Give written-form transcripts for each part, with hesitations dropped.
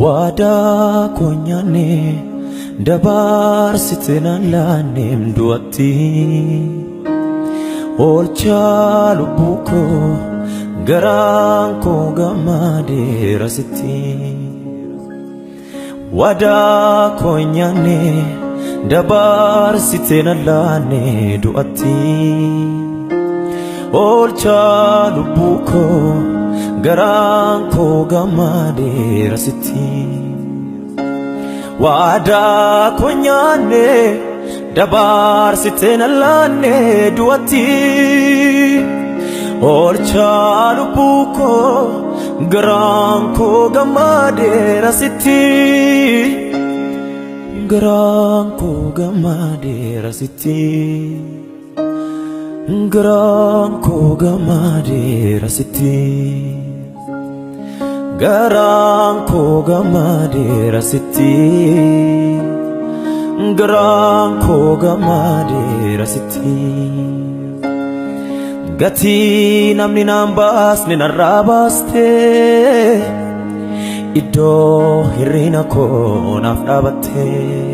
Waadaa koo nyaanne dabarsite naan laanneem du'atti. Oolchaa lubbuu koo garaan koo gammadeera sitti. Waadaa koo nyaanne dabarsite naan laanne du'atti. Oolchaa lubbuu koo garaan koo gammadeera sitti. Waadaa koo nyaanne dabarsite naan laanne du'atti. Oolchaa lubbuu koo garaan koo gammadeera sitti. Garaan koo gammadeera sitti. Garaan koo gammadeera sitti. Garaan koo gammadeera sitti. Garaan koo gammadeera sitti. Gatii namni naan baasne narraa baastee, iddoo hirrina koo naaf dhaabattee.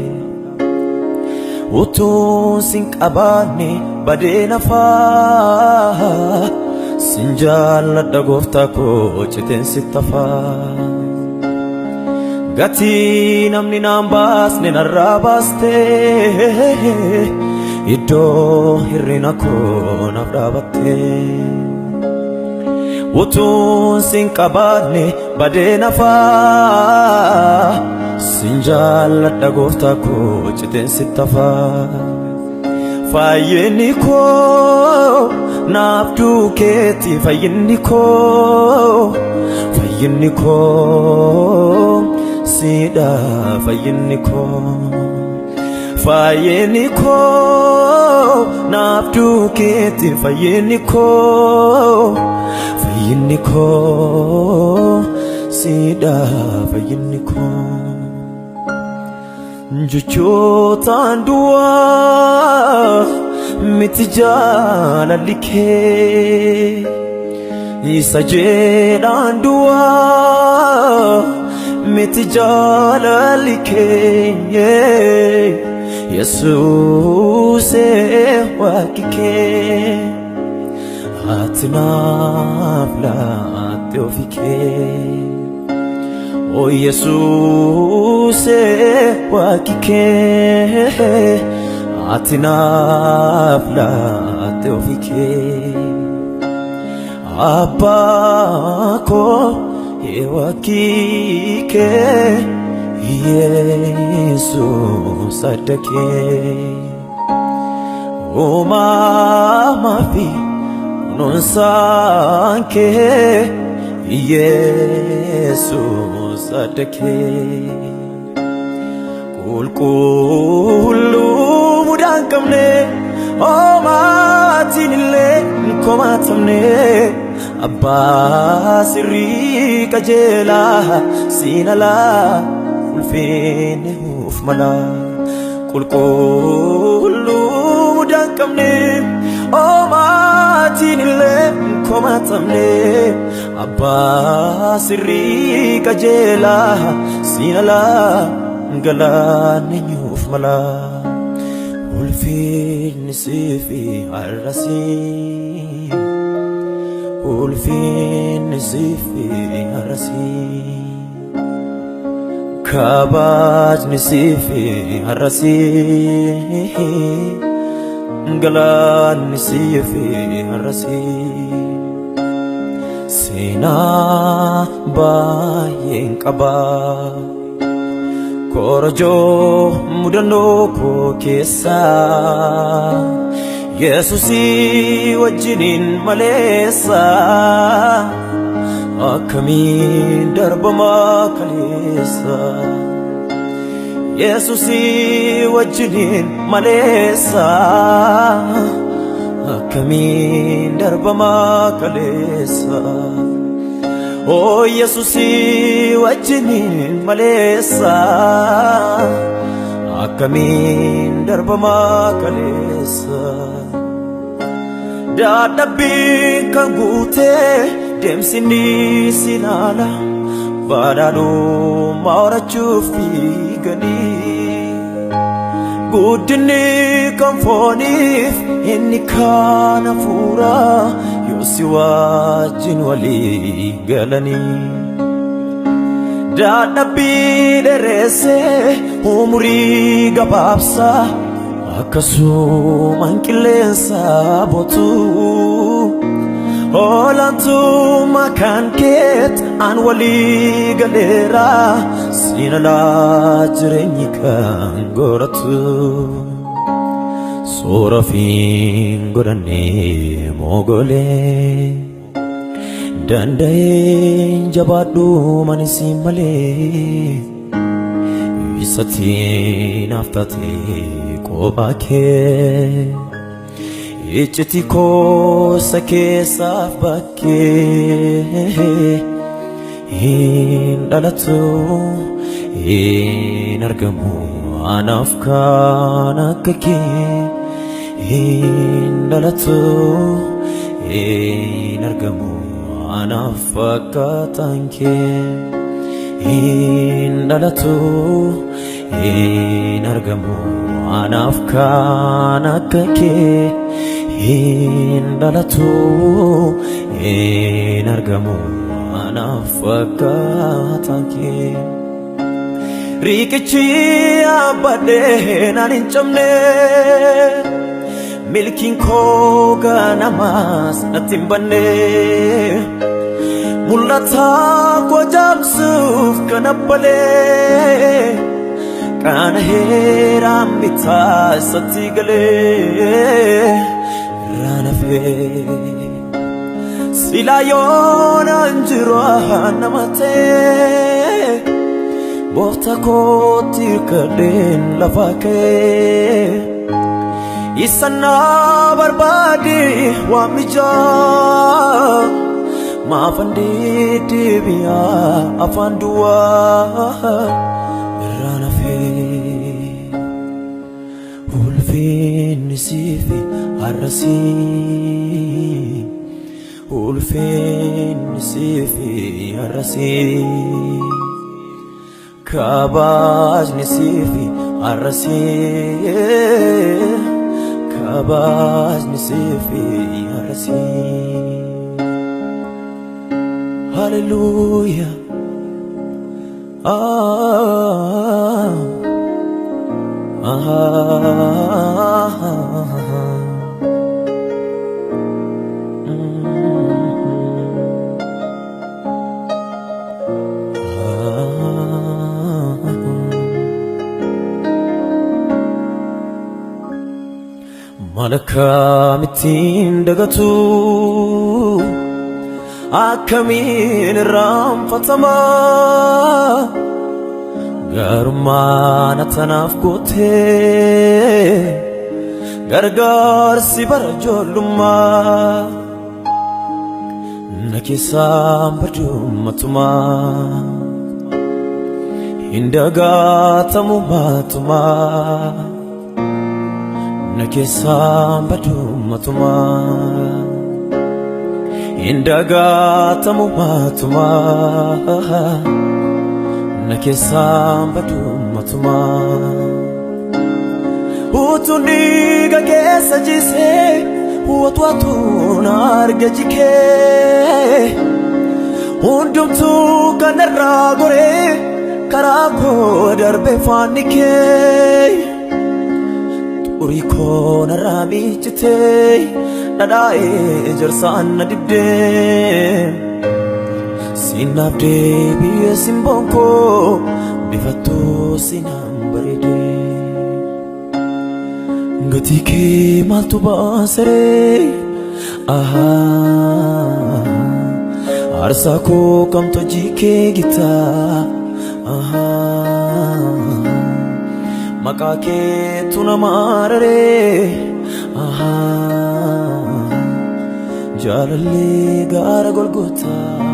Utuun sin qabaanne badee nafaa, sin jaalladha gooftaa koo citeen sittafaa. Gatii namni naan baasne narraa baastee, iddoo hirrina koo naaf dhaabattee. Utuun sin qabaanne badee nafaa, sin jaalladha gooftaa koo citeen sittafaa. Fayyinni koo naaf duukeetti, fayyinni koo, fayyinni koo siidha, fayyinni koo. Fayyinni koo naaf duukeetti, fayyinni koo, fayyinni koo siidha, fayyinni koo. Jechootaan duwwaa miti jaalalli kee, isa jedhaan duwwaa miti jaalalli kee, Yesuusee waaqi kee ati naaf laatte ofii kee. O Yesuusee waaqi kee ati naaf laatte ofii kee. Abbaa koo waaqi kee Yesuus adda kee. Uumamaa fi kunuunsaan kee Yesuus adda kee. Qulqulluu mudaa hin qabne, homaatiin illee hin komaatamne, abbaa sirrii qajeelaa, siin alaa ulfinni nuuf mala. Qulqulluu mudaa hin qabne, homaatiin illee hin komaatamne, abbaa sirrii qajeelaa, siin alaa galaanni nuuf mala. Ulfinni siifi har'asii, ulfinni siifi har'asii, kabajni siifi har'asii, galaanni siifi har'asii. Seenaa baay'een qabaa korojoo mudannoo koo keessaa, Yesuusii wajjiniin maleessa akkamiin darbamaa kaleessa. Yesuusii wajjiniin maleessa akkamiin darbamaa kaleessa. O Yesuusii wajjiniin maleessa akkamiin darbamaa kaleessa. Dadhabbiin kan guutee deemsi ni sinaala badhaadhummaa. Ogummaa horachuuf fiiganii guddinni kan fooniif inni kaan hafuuraa yoo si wajjin walii galanii. Dadhabbii dheeressee umurii gabaabsaa akkasumaan qilleensa bootuu olaantummaa kan keet an walii galeera siin alaa jireenyi kan godhatu. Soora fiin godhannee mogolee danda'een jabaadhu mani siin malee isatti naaf taate kophaa kee iccitii koosa keessaaf bakkee hin dhalatu hin argamu anaaf kan akka kee hin dhalatu hin argamu anaaf fakkaataan kee hin dhalatu hin argamu anaaf kan akka kee hin dhalatu hin argamu anaaf fakkaataan kee. Riqichi abbadhee naan hin cabne milkiin koo ganamaas natti hin banne mul'ata koo jaamsuuf kan abbalee qaana heeraan bitaa isatti galee irraan hafee silaa yoonaan jiru nama ta'e gooftaa kootti hirkadheen lafa ka'ee isa na barbaade waan mijaa maafan deddeebi'aa afaan duwwaa irraan hafee ulfinni siif har'asii ulfinni siif har'asii kabajni siif har'asii kabajni siif har'asii. Hallelujah. Ah, ah, ah. Malakkamittiin dagatu akkamiin irraanfatama gaarummaan atanaaf gootee gargaarsi bara ijoollummaa na keessaan badumatumaa hin dagatamu matumaa na keessaan badumatumaa hin dagatamu matumaa na keessaan badumatumaa utuun dhiiga keessa jisee watu arga jikee hundumtuu kanarraa goree karaa koo darbe faanni kee xurii koo narraa miiccitee dhadhaa'ee ejersaan na dibdee sinaaf deebi'ee simboon koo bifattuu sinaan bareedee gatii kee maaltu baasaree ahaa aarsaa koo kamtu hojii kee gitaa ahaa maqaa keetu nama araree ahaa jaalallee gaara golgotaa